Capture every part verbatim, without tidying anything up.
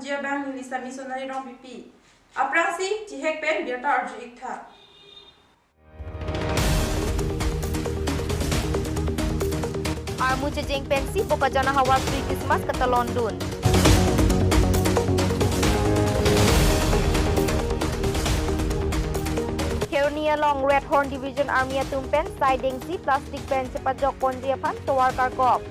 Jabang neli Sami Sonali Rongpipi. Aphrangsi chihek pen birta arju-ik tha. Armu chejeng pensi Bokajan ahavar pre-Christmas katalon dun. Kheroni along Red Horn Division Army atum pen sai dengsi plastic pen chepajok ponji aphan tovar karkok.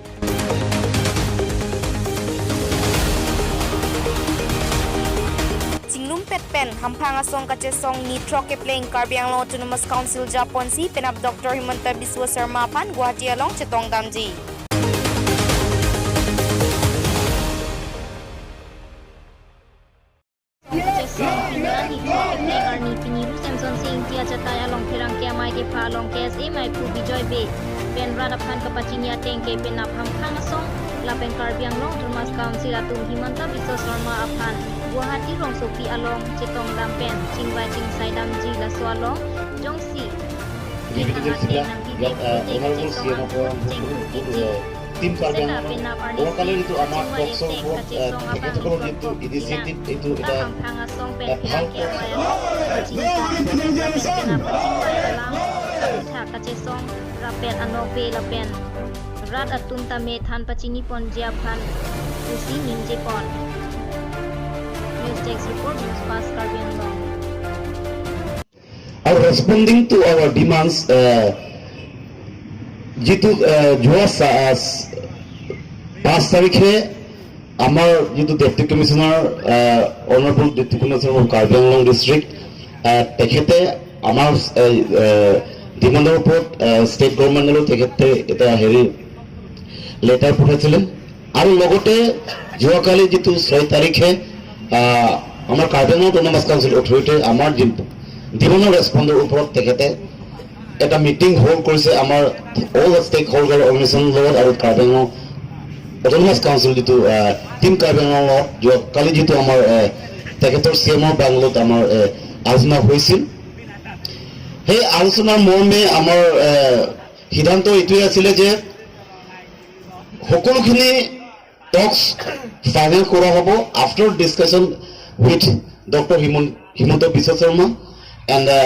Chinglumpet pen hamphang asong kachesong ni throk kepleng Karbi Anglong Autonomous Council japonsi penap Doctor Himanta Biswa Sarma aphan Guwahati along chetong damji. Kachesong pini arni throk kepleng arni pini Ru Semson Sing Ingti achatai along pherangke amei kepha along K S A meiphu Bijoy Bey pen rat aphan kapachini ateng ke penap hamphang asong lapen Karbi Anglong Autonomous Council atum Himanta Biswa Sarma aphan Guwahati rongsopi along chetong dam pen chingvai chingsai damji, laso along jongsi Representative sita, yang, eh, Honorable C M of Forum, eh, Team Karbi Anglong, Ohakali jitu ama talk show opo, eh, তেখেতসকলৰ যিটো initiative, এইটো এটা, এটা ভাল প্ৰচেষ্টা। Kachesong rapet anokbe lapen rat atum tame than pachini ponji aphan pusi ningje pon. News Desk Report, News Fast Karbi Anglong. আৰু responding to our demands, আহ, যিটো, আহ, যোৱা চা-, আহ, পাঁচ তাৰিখে আমাৰ যিটো Deputy Commissioner, ah, Honorable Deputy Commissioner of Karbi Anglong District, আহ, তেখেতে আমাৰ, আহ, আহ, ডিমাণ্ডৰ ওপৰত, আহ, ষ্টেট গভৰ্ণমেণ্টলৈ তেখেতে এটা হেৰি লেটাৰ পঠাইছিলে। আৰু লগতে যোৱাকালি যিটো ছয় তাৰিখে, আহ, আমাৰ কাৰ্বি আংলং অট'নমাছ কাউন্সিল অথৰিটিয়ে আমাৰ যি ডিমাণ্ডৰ ৰেছপণ্ডৰ ওপৰত তেখেতে এটা মিটিং হল্ড কৰিছে আমাৰ অল ষ্টেক হল্ডাৰ অৰ্গেনাইজেশ্যনৰ লগত আৰু কাৰ্বি আংলং অট'নমাছ কাউন্সিল যিটো, আহ, টিম কাৰ্বি আংলঙৰ লগত যোৱাকালি যিটো আমাৰ, আহ, তেখেতৰ চি এমৰ বাংলোত আমাৰ, আহ, আলোচনা হৈছিল। সেই আলোচনাৰ মৰ্মে আমাৰ, আহ, সিদ্ধান্ত এইটোৱে আছিলে যে সকলোখিনি টকছ ফাইনেল কৰা হ'ব after discussion with Doctor Himon-, Himanta Biswa Sarma and the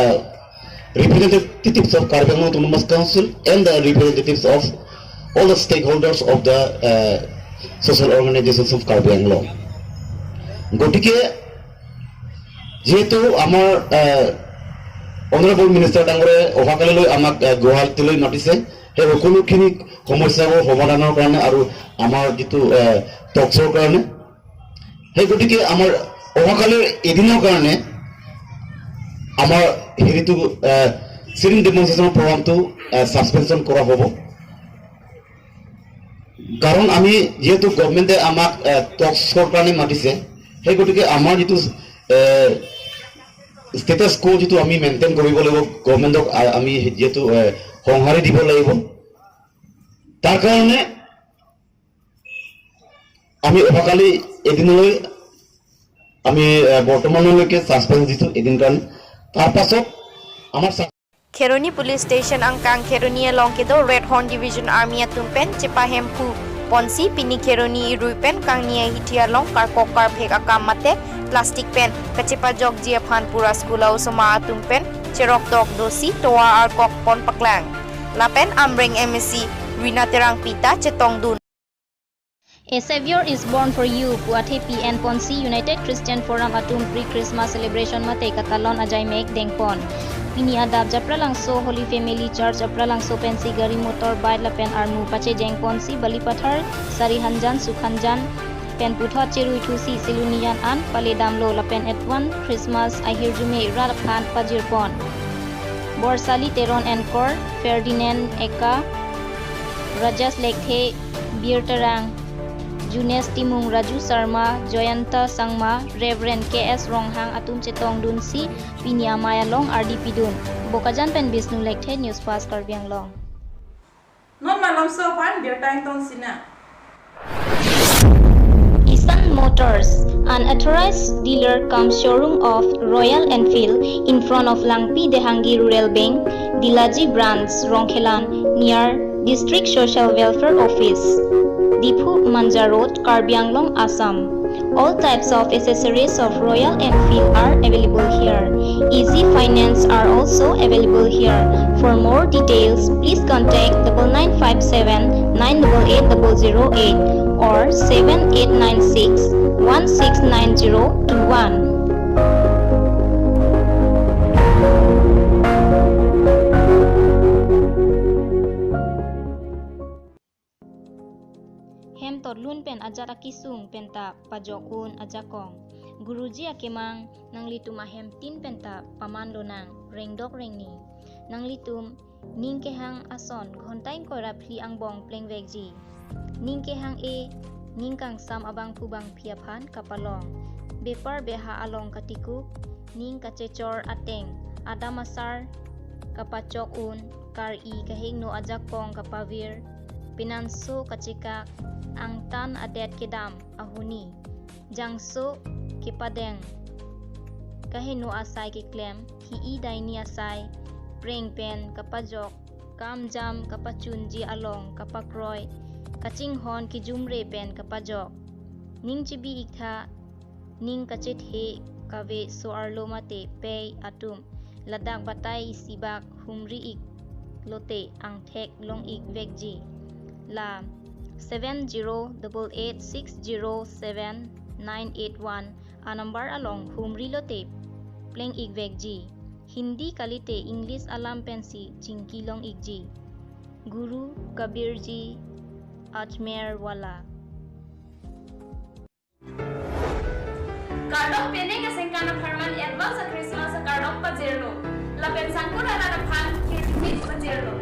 representatives of Karbi Anglong Autonomous Council and the representatives of all the stakeholders of the, uh, social organizations of Karbi Anglong. গতিকে যিহেতু আমাৰ, আহ, honourable minister ডাঙৰে অহাকালিলৈ আমাক, আহ, গুৱাহাটীলৈ মাতিছে, সেই সকলোখিনি সমস্যাবোৰ সমাধানৰ কাৰণে আৰু আমাৰ যিটো, আহ, টকছৰ কাৰণে, সেই গতিকে আমাৰ অহাকালিৰ এদিনৰ কাৰণে আমাৰ হেৰিটো, আহ, চিটিং ডেমনষ্ট্ৰেশ্যনৰ প্ৰগ্ৰামটো, আহ, ছাছপেনশ্যন কৰা হ'ব। কাৰণ আমি যিহেতু গভৰ্ণমেণ্টে আমাক, আহ, টকছৰ কাৰণে মাতিছে, সেই গতিকে আমাৰ যিটো, আহ, ষ্টেটাছ কো যিটো আমি মেইনটেইন কৰিব লাগিব, গভৰ্ণমেণ্টক আ-, আমি যিহেতু, আহ, সঁহাৰি দিব লাগিব, তাৰ কাৰণে আমি অহাকালি এদিনলৈ আমি, আহ, বৰ্তমানলৈকে ছাছপেঞ্চ দিছোঁ এদিন কাৰণে। তাৰ পাছত আমাৰ ছা- Kheroni Police Station angkang Kheroni along kedo Red Horn Division Army atum pen chepahemphu ponsi pini Kheroni irui pen kangni ahithi along karkok karphek akam mate plastic pen kachepajokji aphan pura school a-osomar atum pen cheroktok dosi tovar arkok pon paklang. Lapen Amreng M A C Rina Terangpi ta chetongdun. A Savior is born for you pu athepi en ponsi United Christian Forum atum pre-Christmas celebration mate katalon ajaimek dengpon. Pini adap Japralangso Holy Family Church Japralangso pensi gari motor bike lapen armu pachejeng ponsi Balipathar Sarihanjan Sukhanjan pen puthot cherui thusi Silonijan an paledamlo lapen advance Christmas ahirjume rat aphan pajirpon. Borsali Teron Enkor, Ferdinand Eka, Rajesh Lekthe, Bir Terang, Junes Timung, Raju Sharma, Joyanta Sangma, Reverend K S Ronghang atum chetongdunsi pini amei along ardi pidun. Bokajan pen Bishnu Lekthe, News Fast Karbi Anglong. Non malomso aphan birta ingtong sinang. Ishan Motors, an authorized dealer cum showroom of Royal Enfield, in front of Langpi Dehangi Rural Bank, Dilaji Branch, Rongkhelan, near District Social Welfare Office, Diphu Manja Road, Karbi Anglong, Assam. All types of accessories of Royal Enfield are available here. Easy finance are also available here. For more details, please contact double nine five seven nine double eight double zero eight or seven eight nine six one six nine zero two one. Hem totlun pen ajat akesung penta pajok un ajakong. Guruji akemang, nanglitum ahemtin penta paman lonang, rengdok rengni. Nanglitum ning kehang ason ghonta ingkoi ra phli angbong plengvekji. Ning kehang-e, ning kangsam abangphu bangphi aphan kapalong. Bepar beha along katikuk, ning kachechor ateng, adam asar kapachok un, kar-i kahingno ajakong kapavir, pinanso kachekak, angtan adet kedam ahuni, jangso kepadeng, kahingno asai keklem, hi-i daini asai, preng pen kapajok, kamjam kapachunji along kapakroi, kachinghon kejumre pen kapajok. Ning chebi-iktha, ning kachethe kave so-arlo mate pei atum, ladak batai isibak humri-ik lote angthek long-ikvekji. La seven zero double eight six zero seven nine eight one a number along humri lote pleng-ikvekji. Hindi kalite English alam pensi chingki long-ikji. Guru Kabir Ji Ajmer wala. Kardom, penang asengkan apharman advance Christmas akardom pajirlo. Lapen sangkur arat aphan kirtimit pajirlo.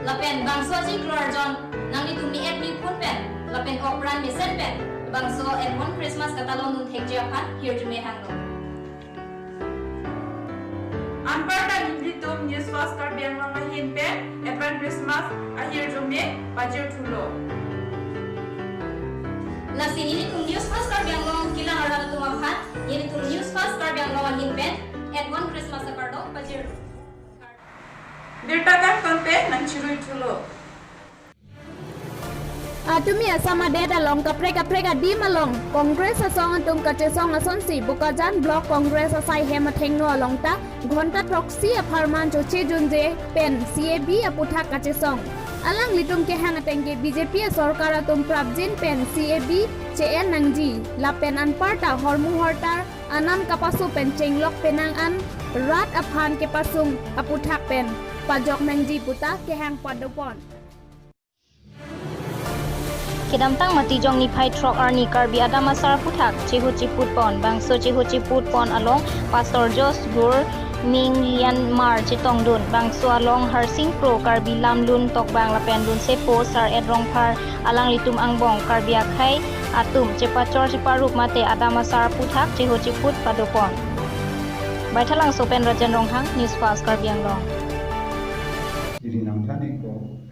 Lapen bangso achiklo arjon nanglitum mi-et mi phun pen lapen ok pran mesen pen bangso advance Christmas katalon dun thekji aphan hirjume hanglo. Anparta nelitum News Fast Karbi Anglong ahin pen advance Christmas ahirjume pajirthulo. Lasi nelitum News Fast Karbi Anglong kelang arat atum aphan, nelitum News Fast Karbi Anglong ahin pen advance Christmas akardom pajirlo. Birta kangtonte nangchiruithulo. Atumi Assam adet along kaprek kaprek adim along Congress asong atum kachesong asonsi Bokajan Block Congress asai hem athengno along ta ghonta throksi apharman choche junje pen C A B aputhak kachesong. Alanglitum kehang ateng ke B J P asorkar atum prapjin pen C A B che-en nangji lapen anparta hormu hortar anam kapaso pen chenglok penang an rat aphan kepasung aputhak pen pajok nangji puta kehang padopon. Kedamtang Matijong niphai throk arni Karbi Adam Asar aputhak cheho chiput pon, bangso cheho chiput pon along Pastor Josh Gur Ming Lian Mar chetongdun, bangso along Harsing Kro Karbi Lamlun Tokbang lapen Lunsepo Sar-et Rongphar alanglitum angbong Karbi akhei atum chepachor cheparup mate Adam Asar aputhak cheho chiput padopon. Baithalangso pen Rajen Ronghang, News Fast Karbi Anglong. Iri nangthani ko.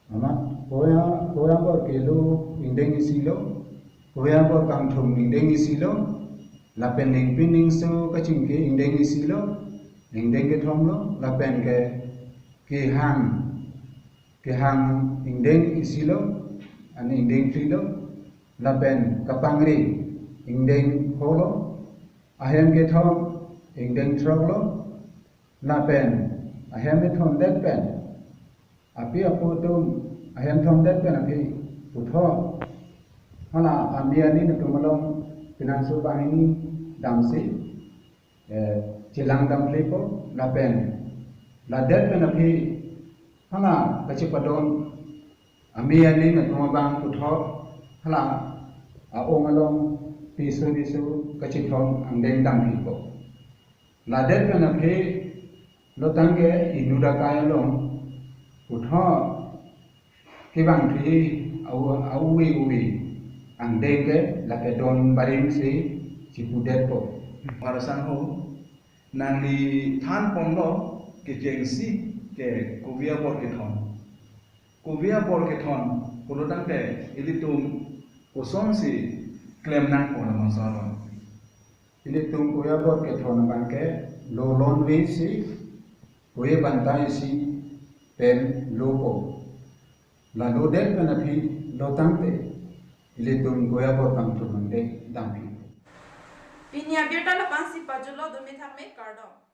Amat koya, koya bor kelo ingdeng isi lo, koya bor kangthum ingdeng isi lo, lapen ningpin ningso kachingki ingdeng isi lo, ingdeng kethom lo, lapen ke kehang, kehang ingdeng isi lo, ani ingdeng phli lo, lapen kapangri ingdeng pho lo, ahem kethom ingdeng throk lo, lapen ahem kethom det pen api apo atum ahem thom det pen aphi puthot hala ami ani atum along pinanso banghini damsi, eh, chelang dam phli po lapen ladet pen aphi hala kachepadon ami ani atum abang puthot hala a-ong along piso piso kachethom angdeng dam phli po. Ladet pen aphi lotang ke inut akai along puthot kevang thi au, au uwi uwi angdeng ke lake don barim si chipudet po. Parasang ho nangli than ponlo kechengsi ke kovi abor kethom. Kovi abor kethom pulo tangte ilitum kosonsi klem nangpo labangso along. Ilitum koya bor kethom abang ke lo lonvesi, koya bantai si pen lo po. La lodet pen aphi lo tangte, Ilitum Goya Bor Kangthur Mande dampi. Pini abirta lapu-ansi pajutlo, dome thakme, kardom.